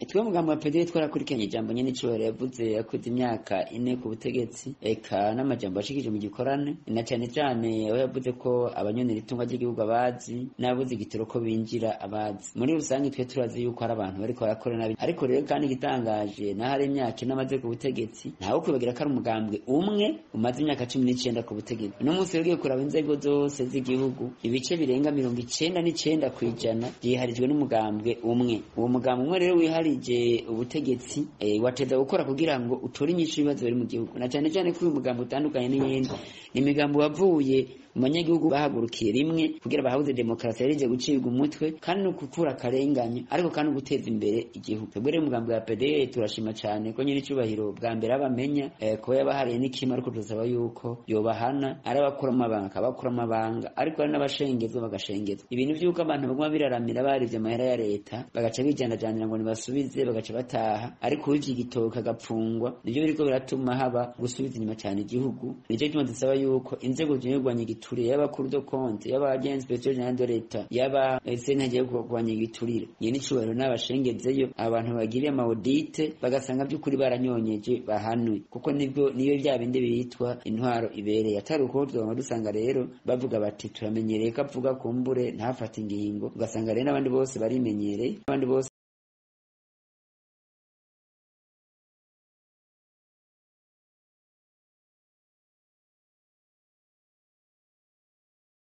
Twe mugambo wa PDR twarakurikiranye ijambo nyene icubahiro yavuze yakuze imyaka 4 ku butegetsi, eka n'amajambo yashikije mu gikorane, na cane cane aho yavuze ko abanyonera itunga ry'igihugu abazi n'abuze igitoro ko binjira abazi. Muri rusange twe turazi yuko hari abantu bariko barakora nabi, ariko rero kandi igitangaje naho ari imyaka 4 amaze ku butegetsi, ntawe kwibagira ko ari umugambwe umwe umaze imyaka 19 ku butegetsi. Uno munsi rero ugiye kuraba inzego zose z'igihugu, ibice birenga 99% vyiharijwe n'umugambwe umwe. Uwo mugambwe umwe rero wiharije ubutegetsi, wateza gukora kugira ngo utore inyishu y'ibibazo biri mu gihugu, na cane cane ko uyu mugambi utandukanye n'iyindi. Ni imigambi wavuye mu banyagihugu bahagurukiye rimwe kugira bahabuze demokarasi yarije gucibwa umutwe, kandi no gukura akarengane, ariko kandi guteza imbere igihugu. Twebwe rero umugambi wa PDR turashima cane ko nyiri icubahiro bwa mbere abamenya, ko yabahariye n'ikima, ariko turasaba yuko yobahana, ari abakura amabanga abakura amabanga, ariko ari n'abashengezwa bagashengezwa. Ibintu vy'uko abantu baguma biraramira barivye amahera ya leta bagaca bijandajanira ngo nibasubize, bagaca bataha, ariko uwivye igitoke agapfungwa, nivyo biriko biratuma haba gusubiza inyuma cane igihugu. Nico gituma dusaba yuko inzego zirwanya igiturire, yaba Cour de compte, yaba Agence Spéciale Générale de l'État, yaba sentare yo kurwanya igiturire, nyene icubahiro n'abashengezeyo abantu bagiriye ama audit bagasanga by'ukuri baranyonyeje bahanwe, kuko nibwo niyo bya bindi bitwa intwaro ibereye. Atari uko tuzaba dusanga rero bavuga bati turamenyereye ko avuga kumbure ntafate ingingo, ugasanga rero n'abandi bose barimenyereye, abandi bose.